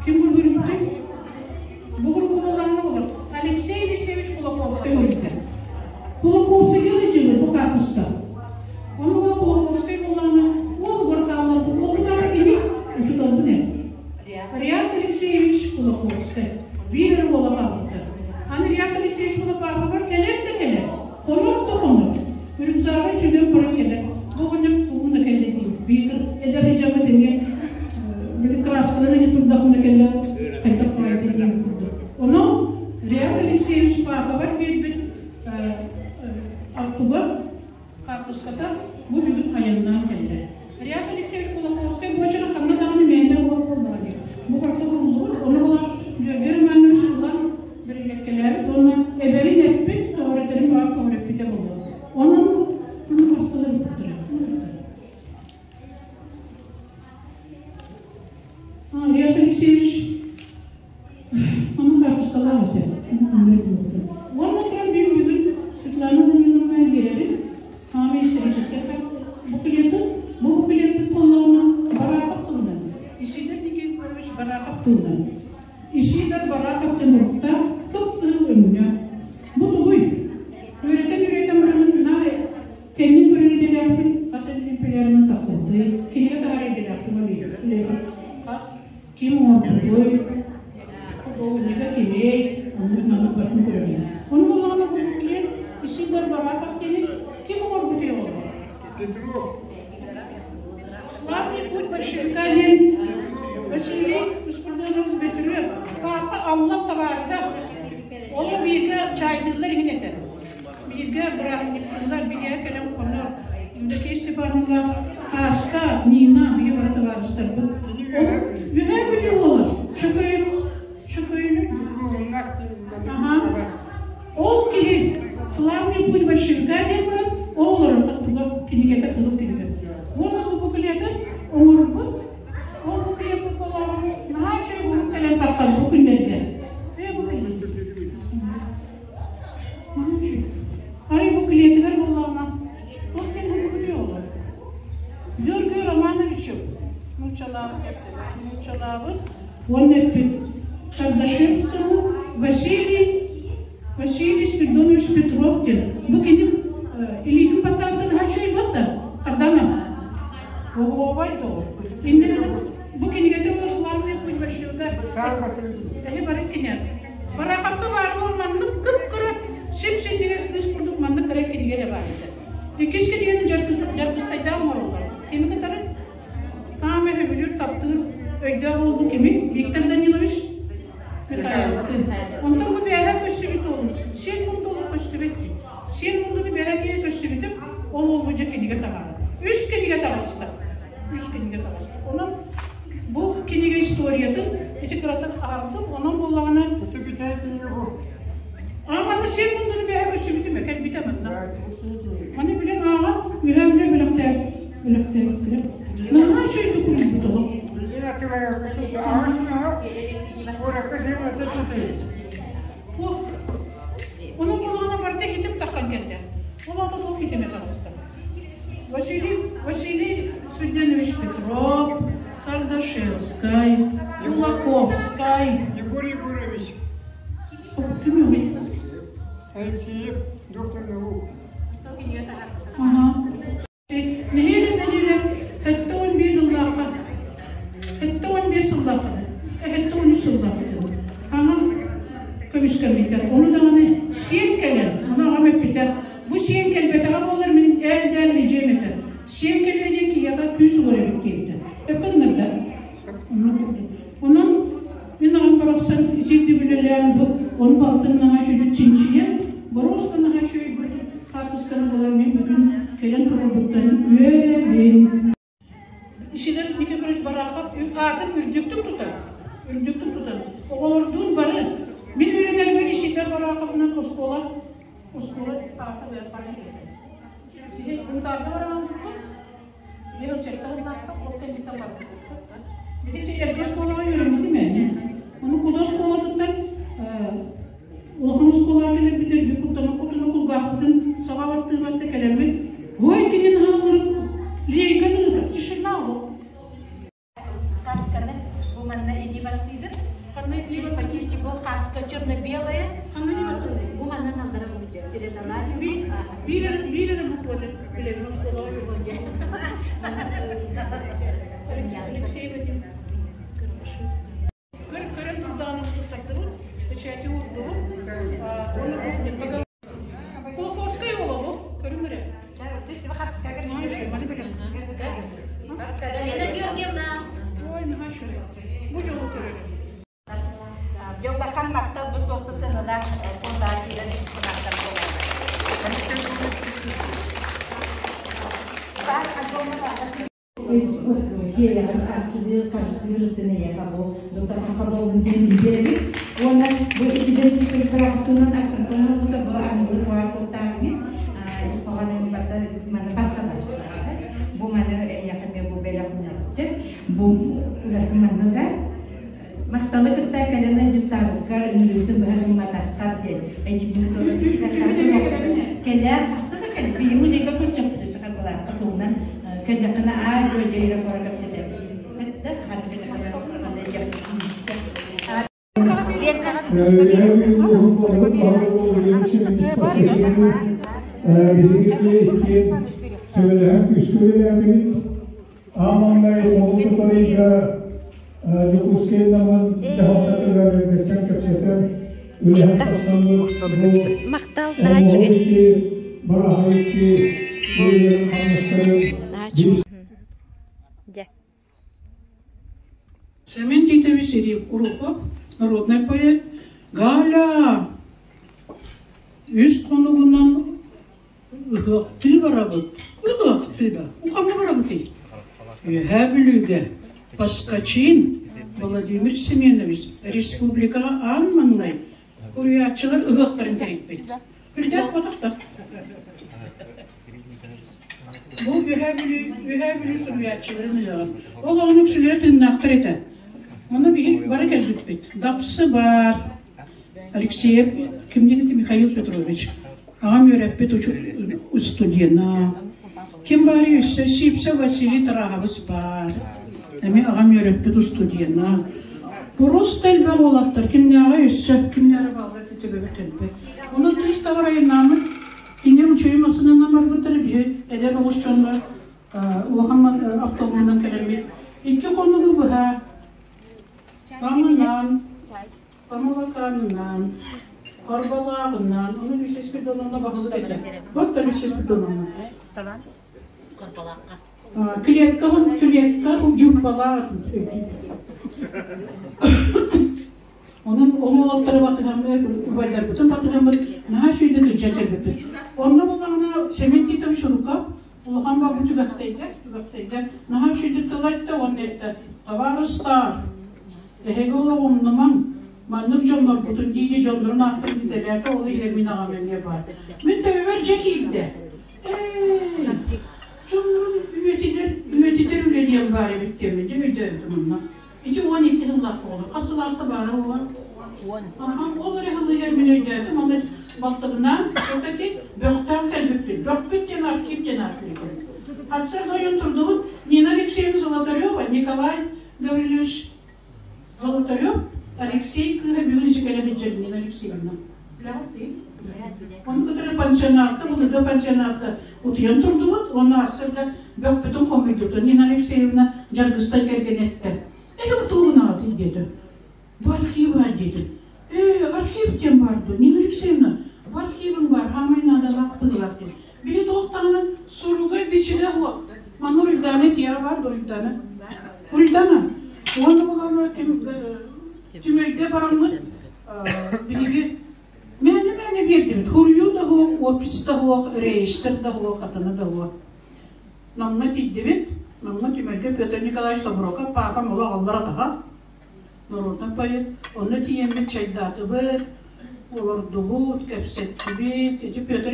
Ким буруйбутуй? Бу буруйбутун олор. Алексей Елисеевич Кулаковскай уруйда. Кулаковскайга дьылы бу хаартыска. Ону ол Кулаковскай буоллаҕына, уол угар хааллар, уолбутаары кини учууталбын ээ. Риас Алексеевич Кулаковскай биир эрэ уола хаалбыта. Аны Риас Алексеевич Кулапаапабар кэлэр да кэлэр, хонор да хонор. Рюкзагын сүгэн баран кэлэр. Бу оҕонньор тугун да кэллэ дии. Биир эдэр дьоҥҥо тэҥэ били краскаларын иһин турдахына кэллэ хайдах баҕайыта диэн курдук. Онон Риас Алексеевич паапабар биэрбит аттуга Хаартыската бу бүгүн айаннаан кэллэ. Реас Алексеевич Кулаковскай буочара ханна даҕаны мээнэ уол буоллаҕа дии. Бу барыта уһуллубут, ону була Георгий Романович ылан бэрэбиэркэлээбит уонна эбэрин эппит, көҕүрэтэрин баҕар көҕүрэппитэ буолуо. Онон бу хасталар бүттүрэ. Реас Алексеевич Аны хаартыскалаах этэ. Уонна туран биир бүгүн Светлана Даниловна биэрэбин. Аама историческай буклеты. Бу буклеты буоллаҕына Бараахап туһунан. Исидор Никифорович Бараахап туһунан. Исидор Бараахап тымырыктаах кып-кыһыл өҥнөөх. Бу тугуй? Үөрэтэн-үөрэтэн бараммын наар кэннин көрөр идэлээхпин, хас экземплярынан таххыбытый, кинигэ таһаар идэлээхпин ол хас Ким оҥорбутуй? Худуоһунньуга кимий? Оннук маннык барытын көрөбүн. Ону буоллаҕына бу буклет Исидор Барахов диэни ким оҥорбутуй оҕолор? Славный путь большевика диэн Василий Спиридонович Бөтүрүөп папа Алла табаарыта. Ол бииргэ чаайдыыллар иһин этэ. Бииргэ бырааһынньыктыыллар, бигэ кэлэн хонор. Евдокия Степановна, Пашка, Нина, биһи бары табаарыстарбыт. Ол Үһээ Бүлүү уола Чөкөйүн Чөкөйүнү Аха. Ол киһи Славный путь большевика диэн баран, ол олорор туга кинигэтэ кылып кинигэ. Уонна бу буклеты оҥорбут. Ол буклеты толору наһаа үчүгэй уһун кэлэн таххан бу күннэргэ. Ээ бу Арай бу клиентигэр буоллаҕына, туох диэн уһугуруй оҕолор? Георгий Романовичу нууччалаабыт уонна эппит Кардашевскому Василий Василий Спиридонович Петров диэн. Бу кини илиитин баттаабытын наһаа үчүгэй буолта. Ардана. Оһуобай доҕор. Иннэ бу кинигэтэ славный путь большевика. Эһи бары кине. Барахапка баар буол маннык кып-кыра сип-синньигэс кыыс курдук маннык кыра кинигэ эрэ баар этэ. Иккис кинигэни дьаргысайдаах оҥороллор. Кими кытары? Хаам өһөбүлүүр, таптыыр, өйдөөх уолбут кими? Виктор Данилович Михайловтыын. Онтон бу бэйэһэ көстүбүт уолун сиэн мунду олох көстүбэт дии. Сиэн мундуну бэйэһэ киһи көстүбүтүм, ол уолбу дьэ кинигэ таһаарар. Үс кинигэ таҕыста. Үс кинигэ таҕыста. Онон бу кинигэ история. историятын ити кыратык аһардым. Онон буоллаҕына Ити бүтэй киһи бу. Аа манна сиэн мундуну бэһэ көрсүбүтүм кэлбитэ манна. Маны билэн ааҕан үһээмлэ бэлэхтээ бэлэхтээбиттэрэ. Наһаа үчүгэйдик курдук олох. Билигин атыылаһыахпыт аҕыс наһаа куоракка сыаната тутуй. Туох Онон буоллаҕына барыта хитим таххан кэллэ. Ол аата туох хитимэ таҕыста. Василий Василий Свидянович Петров, Кардашевскай, Кулаковскай. Егор Егорович. Алексеев, доктор наук. Ага. Нэһиэлэ нэһиэлэ 71 сыллаахха 75 сыллаахха 73 сыллаахха аҕам көмүскэммитэ. Ону даҕаны сиэн кэлэн, ону аҕам эппитэ, бу сиэн кэлбэтэҕэ буоллар мин ээл-дээл эдьиэм этэ. Сиэн кэлиэ диэн киһиэхэ күүс угар эбит диэбитэ. Өппө гынарда. Онон мин аҕам барахсан итинник үлэлээн бу он балтын наһаа үчүгэй чинчийэн, боруоста наһаа үчүгэй хаартысканы булан мин бүгүн кэлэн турарбыттан үөрэбин. Ишилер Никифорович Барахов аатын үрдүктүк тутар, үрдүктүк тутар. Оҕолордуун бары мин үөрэнэрбэр Ишилер Бараховынан оскуола оскуола аата бары Биһи Унтаарга бараҕалбыппыт, Мен учетка ыллаахпын, ол кэнниттэн барбыппыт. Биһи эргэ оскуолаҕа үөрэммитим ээ. Ону куда оскуолатыттан улахан оскуолаҕа кэлэрбитигэр би куттана кутуна кулгаахпытын саба баттыы-батта кэлэммит ой кинин аһааннарын лейканы ыытар тишина ол Хаацканы бу манна илии баттыыбыт. Ханна илии Почти бу хаацка черно-белая. Ханна илии баттыыбыт? Бу манна наллара бу передала. Биир биир эрэ букваны билэбин оскуолаҕа Алексей Вадим Көр көрөн турдаҕына туттардыбыт, печати уурдубут. Кулаковскай уола бу, көрүҥ эрэ. Лена Георгиевна. Ой, наһаа үчүгэй. Бу дьолу көрөрүм. Дьоллахан махтал бу туохту сыаналаах фондаҕа киирэн экспонаттар буолаллар. Киэйэҕин арчылыыр, харыстыыр ытын эйэҕэ бу дутахха буолун диэн биэрэбит. Уонна бу исиден туттарыспараахтынан аттантан бу аныгы баар куттааҕыны ис хоһоонун барда маны баттанар. Бу маны эйэхэ эмиэ бу бэлэх уунабыт. Бу уларытын манныга махталы кытта кэлэн ыдьыттаабыккар ыҥырыытын быһа гымматаххар диэн эдьиийбин кэлээр хаста да кэлбии музейга көрсөхпүтү сахалаахха туһунан кэллэххинэ аа дьүөдьэйрэ кора кэпсэтэбит Сөбүлэһэн күүскэ үлэлээтибит. Ааманнай Холбутарыйга Дьокуускай Намын дьаһалтатыгар эрдэттэн кэпсэтэн үлэһэн тахсаммыт Махтал оҥоһу бараһайки үлэлэрин хамнастарын Семен Титович Уруков, народный поэт, Галя, үс хонугунан ыһыахтыы барабыт. Ыһыахтыы да, ханна барабытый? Үөһээ Бүлүүгэ Поскачин Владимир Семенович республикаҕа аан маҥнай уруйааччылар ыһыахтарын тэрийбит. Күлдээх хотохтор. Бу Үөһээ Бүлүү, Үөһээ Бүлүү суруйааччыларын ыһыаҕын. Ол оҕону үксүлэрэ тыыннаахтар этэ. Ону биһи бары кэлбиппит. Дапсы баар, Алексеев, кимдин это Михаил Петрович. Аҕам үөрэппит студена. Ким баар өссө Сипсэ Василий Тараһабыс баар. Эми аҕам үөрэппит студена. Просто элбэх уолаттар кимнээҕэ өссө кимнээҕэ бааллар төбөбөр кэлбэт. Онон тыыс табар айаннааммыт Кинигэ үчүгэй массыынанан барбыттар биһи эдэр оҕус дьоннор улахан автобуһунан кэлэммит икки хонугу быһа Тамынан, Тамалакаанынан, Харбалааҕынан, ону Люция Спиридоновна баһылык этэ. Вот да Люция Спиридоновна. Клетка, клетка дьууппалаах Онон ол уолаттары батыһаммыт, убайдарбытын батыһаммыт, наһаа үчүгэйдик илдьэ кэлбиппит. Онно буллаҕына Семен Титович Рукав улахан бабы түгэхтэйдэр, түгэхтэйдэр наһаа үчүгэйдик тыл эттэ уонна эттэ, «Табаарыстар, Эһиги олох умнумаҥ, маннык дьоннорбутун дии-дии дьоннорун ааттарын идэлээтэ, ол иһигэр мин аҕам эмиэ баар. Мин төбөбөр дьэ киирдэ. Ээ, дьоннорун үйэтитэр, үйэтитэр үлэ диэн баар эбит диэммин дьэ өйдөөбүтүм онно. Ити 12 сыллаах оҕолор. Хас сыл ааста баара уола? Аха, ол эрэ сыл иһэр мин өйдөөтүм, онно балтыбынаан все-таки бөхтөөх кэлбиппит. Бөхпүт диэн архив диэн ааттыыр Хассар дойун турдубут Нина Алексеевна Золотарева, Николай Гаврильевич Золотарев, Алексей кыыһа бүгүн isi кэлэ сылдьар Нина Алексеевна. Билэҕит дии? Ону кытары пансионатка, былыргы пансионатка утуйан турдубут, уонна ассырга бөхпүтүн хомуйдубут. Нина Алексеевна дьаргыстан кэргэн эттэ. Эһи бу тугунаҕытый диэтэ. Бу архив баар диэтим. Ээ, архив диэн баар дуо? Нина Алексеевна, бу архивыҥ баар, хаамай наадалаах быһыылаах диэн. Били туох даҕаны суруга-бичигэ суох. Манна Уруйдаана тиэрэ баар да Уруйдаана? Уруйдаана, уонна булана түмэлгэ бараммыт биһиги мээнэ-мээнэ биэрдибит. Хуруйуу да суох, опись да суох, реестр да суох, атына да суох. Намҥа тиийдибит. Намҥа түмэлгэ Петр Николаевич Тобуроков паапам олох аллар атаҕа. Народнай поэт. Онно тиийэммит чайдаатыбыт, олордубут, кэпсэттибит. Ити Петр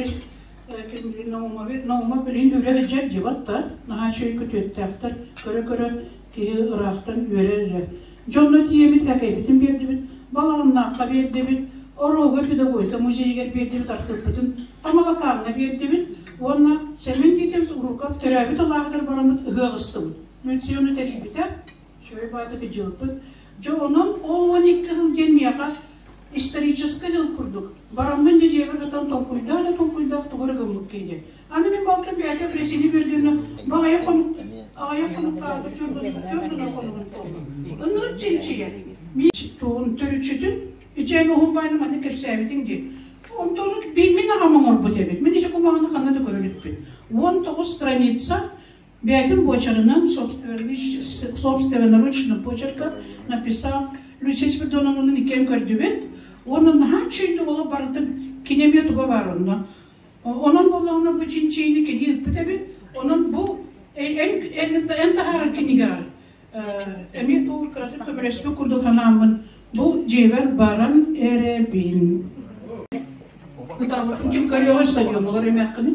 Наумов билин үлэ сылдьар дьыбат да, наһаа үчүгэй күтүөттээхтэр, көрө-көрө киһи ыраахтан үөрэр эрэ. Дьонно тиийэммит хоккейбытын биэрдибит, балаҕаннаахха биэрдибит, Оруога педагогика музейыгар биэрдибит архыыппытын Тамалакааҥҥа биэрдибит уонна Сэмэн Титович Уруков төрөөбүт алааһыгар бараммыт ыһыах ыстыбыт. Милиционы тэрийбитэ, үчүгэй баайдык дьылпыт. Дьэ онон ол 12 сыл диэн миэхэ историческай дьыл курдук. Бараммын дьэ дьиэбэр ытан толкуйдаах да толкуйдаах тугу эрэ гыммыт киһи. Аны мин балтым бэйэтэ Фресини бүөргүннэ балайа хонук аҕыйах хонуктааҕыта түөрт хонугун туолла. Ынырык чинчийэр. Тугун төрүччүтүн ичээн уһун баайны маннык кэпсээбитиҥ дии. Онтон мин аҕам оҥорбут эбит. Мин ичи кумаҕаны ханна да көрө иликпин. 19 страница Бэйэтин буочарынан собственноручно почеркар написал Люция Спиридоновнаны иккиэн көрдүбүт. Уонна наһаа үчүгэйдик олох барытын кини эмиэ туга баар онно. Онон буоллаҕына бу чинчийиини кини ыыппыт эбит. Онон бу эн таһаарар кинигэҕэр эмиэ туох кыратык көмөлөспүт курдук санааммын бу дьиэбэр баран эрэбин. Ытаабытым ким көрүөҕүй стадионугар эмээххини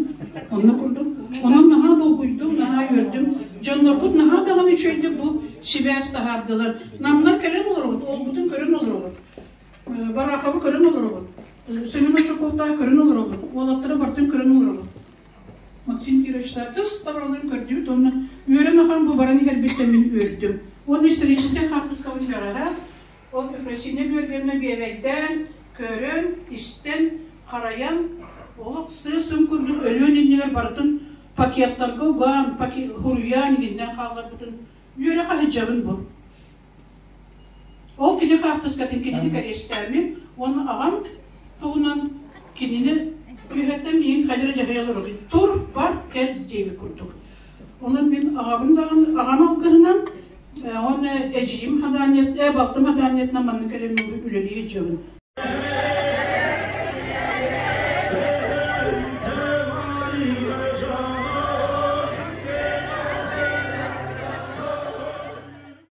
онно курдук. Онон наһаа долгуйдум, наһаа үөрдүм. Дьоннорбут наһаа даҕаны үчүгэйдик бу сибээс таһаардылар. Намнар кэлэн олоробут, уолбутун көрөн олоробут. Бараховы көрөн олоробут. Семен Ушаковтаах көрөн олоробут. Уолаттары барытын көрөн олоробут. Максим Кировичтаах тыс бараларын көрдүбүт уонна үөрэн ахан бу баран иһэрбиттэн мин үөрдүм. Уонна историческай хаартыскабын бэҕэһээ Ол Ефросинья Георгиевна биэбэйдээн, көрөн, истэн, харайан, олох сыа-сым курдук өлүөн иннигэр барытын пакеттарга угаан, хуруйаан иҥиннэн хаалларбытын үөрэ хаһыдьабын бу. Ол кини хаартыскатын кинини кэриэстээммин уонна аҕам туһунан кинини үөһэттэн миигин хайдара дьаһайа олоробун тур, бар, кэл диэбит курдук. Онон мин аҕабын даҕаны аҕам алгыһынан Уонна эдьиийим хадаанньат, балтым хадаанньатынан манна кэлэн үлэлии сылдьабын.